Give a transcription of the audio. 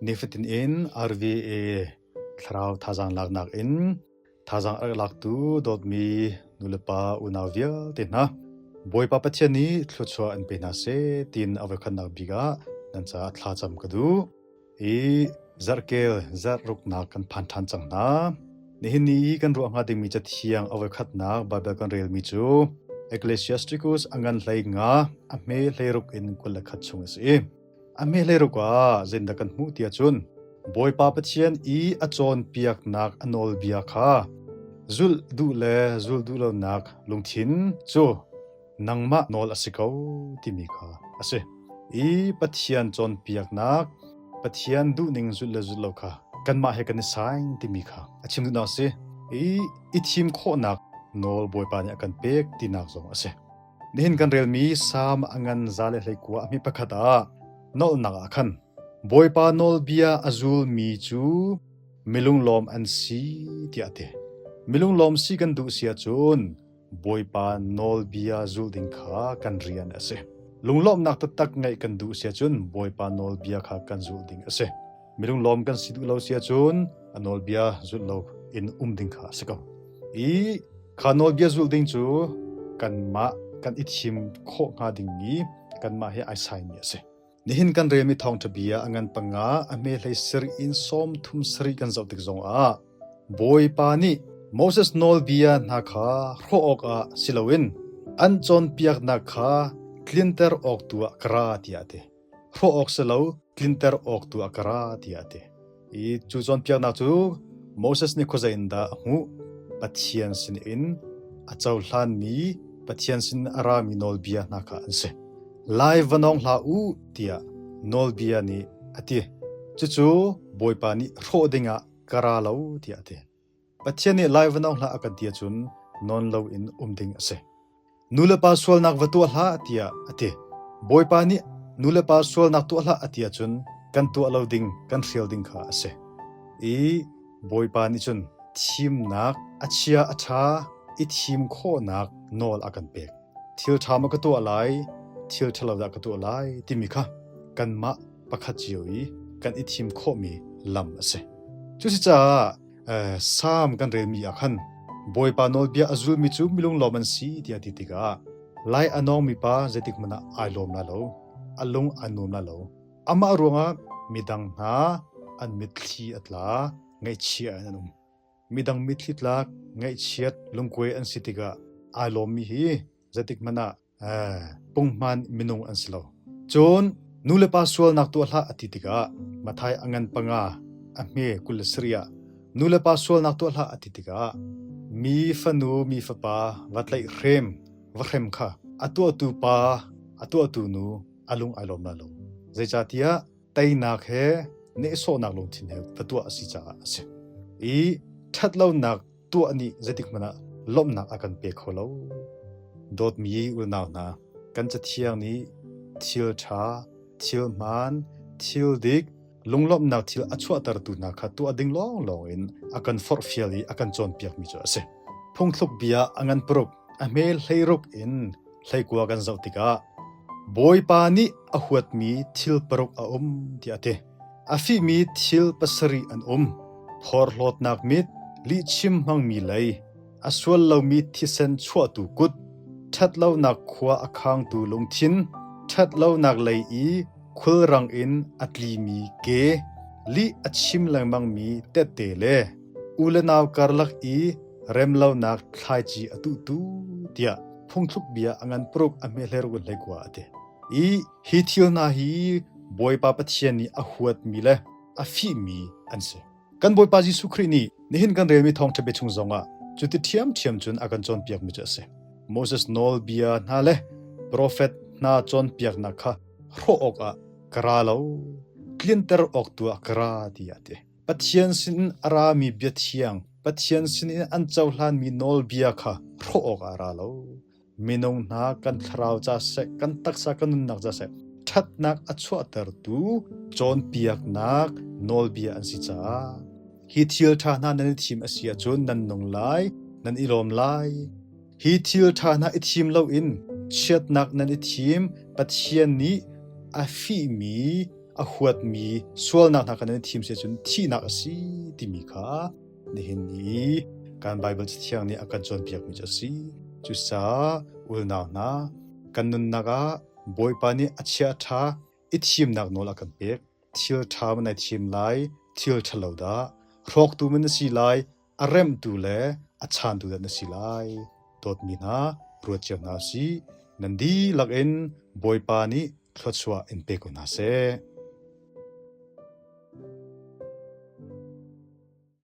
Nifatin in RVA thlarau thazaang laknak in thazaang a rak laktu dawtmi nulepa unau vialte hna Bawipa Pathian nih thluachuah in pe hna seh tiin a voikhatnak bik ah nan caah thlacam ka duh. I zarhkel zarhruknak kan phan ṭhan cang hna. Nihin ni i kan ruah hnga dingmi cathiang a voikhatnak Baibal kan relmi cu Ecclesiasticus a ngan hlei nga a hme hleiruk in 21 chung a si. A hme hleiruk ah zeitindah kan hmuh ti ahcun Bawipa Pathian i a cawnpiaknak a nawlbia kha zulh duh le zul duh lonak lungthin cu nangmah nawl a si ko timi kha a si. I Pathian cawnpiaknak, Pathian duhning zulh le zulh lo kha kanmah he kan i saing timi kha a chim duhnak a si. I i thim khawhnak nawl Bawipa nih a kan pek tinak zong a si. Nihin kan relmi Salm a ngan 121 a hmi pakhat ah nolhnak ah khan Bawipa nawlbia a zulmi cu milunglawm an si tiah a ti. Milunglawm si kan duh si ahcun Bawipa nawlbia zulh ding kha kan rian a si. Lunglawmhnak taktak ngeih kan duh si ahcun Bawipa nawlbia kha kan zulh ding a si. Milunglawm kan si duh lo si ahcun a nawlbia zulh lo in um ding kha a si ko. I kha nawlbia zulh ding cu kanmah kan i thim khawh hnga dingmi kanmah he ai saimi a si. Nihin kan relmi thawngṭha bia a ngan panga a hme hlei sarih in sawm thum sarih kan zoh tik zongah Bawipa nih Moses nawlbia hna kha hrawh awkah si loin an cawnpiaknak kha tlinter awk tu ah ka ra tiah a ti. Hrawh awk si lo, tlinter awk tu ah ka ra tiah a ti. I cu cawnpiaknak cu Moses nih khuazei in dah a hmuh? Pathian sinin a cohlanmi, Pathian sin a rami nawlbia hna kha an si. Lai va nawng hlah u tiah nawlbia nih a ti. Cucu Bawipa nih hrawh dingah ka ra lo tiah a ti. Pathian nih lai va nawng hlah a kan ti ahcun nawn loin um ding a si. Nu le pa sualnak va tuah hlah tiah a ti. Bawipa nih nu le pa sualnak tuah hlah a ti ahcun kan tuah lo ding, kan hrial ding kha a si. I Bawipa nih cun thimnak a chia a ṭha i thim khawhnak nawl a kan pek. Thil ṭha maw ka tuah lai, thil ṭhalo dah ka tuah lai timi kha kanmah pakhat cio i kan i thim khawhmi lam a si. Cusicaah Salm kan relmi ah khan Bawipa nawlbia a zulmi cu milunglawm an si tiah ti tikah lai a nawngmi pa zeitik hmanh ah ai lawm lai lo, a lung a nuam lai lo. Amah ruangah midang hna an mitthli a tla, ngaihchia in an um. Midang mitthli tlak, ngaihchiat, lungkuai an si tikah ai lawmmi hi zeitik hmanh ah punghman minung an si lo. Cun nu le pa sualnak tuah hlah a ti tikah Matthai a ngan panga a hme 27 ah nu le pa sualnak tuah hlah a ti tikah mi fanu mi fapa va tlaih hrem va hrem kha a tuahtu pa a tuahtu nu a lung ai lawm lai lo. Zeicahtiah teinak he nehsawhnak lungthin he va tuah a si caah a si. I ṭhatlonak tuah nih zeitik hmanh ah lawmhnak a kan pe kho lo. Dawtmi unau hna, kan Cathiang nih thil ṭha, thil hmaan, thil dik, lunglawmhnak thil a chuahtertu hna kha tuah ding lawnglawng in a kan forhfial i a kan cawnpiakmi cu a si. Phungthluk bia a ngan paruk, a hme hleiruk in hleikua kan zoh tikah Bawipa nih a huatmi thil paruk a um tiah a ti. A fihmi thil pasarih an um: phorhlawtnak mit, lihchim hmangmi lei, a sual lomi thisen chuahtu kut, ṭhatlonak khua a khangtu lungthin, ṭhatlonak lei i khulrang in a tlimi ke, lih a chim lengmangmi tette le u le nau karlak i remlonak thlaici a tuhtu tiah phungthluk bia a ngan paruk a hme hleiruk in hleikua a ti. I hi thil hna hi Bawipa Pathian nih a huatmi le a fihmi an si. Kan Bawipa Jesuh Khrih nih nihin kan relmi thawngṭha bia chung zongah cuti ṭhiamṭhiam cun a kan cawnpiakmi cu a si. Moses nawlbia hna le profet hna cawnpiaknak kha hrawh awkah ka ra lo, tlinter awk tu ah ka ra tiah a ti. Pathian sinin a rami biathiang, Pathian sinin an cohlanmi nawlbia kha hrawh awkah a ra lo. Minung hna kan thlarau ca seh, kan taksa kan nunnak ca seh, ṭhatnak a chuahtertu cawnpiaknak nawlbia an si caah hi thil ṭha hna nan i thim a si ahcun nan nung lai, nan i lawm lai. Hi thil ṭha hna i thim loin chiatnak nan i thim, Pathian nih a fihmi. a huatmi sualnak hna kha nan i thim si ahcun thihnak a si timi kha nihin ni i kan Baibal Cathiang nih a kan cawnpiakmi cu a si. Cucaah unau hna, kan nunnak ah Bawipa nih a chia ṭha i thimnak nawl a kan pek. Thil ṭha maw nai thim lai, thil ṭhalo dah? Hrawktu maw na si lai, a remhtu le a chaantu dah na si lai? Dawtmi hna, ruat cio hna u sih. Nan dihlak in Bawipa nih thluachuah in pe ko hna seh.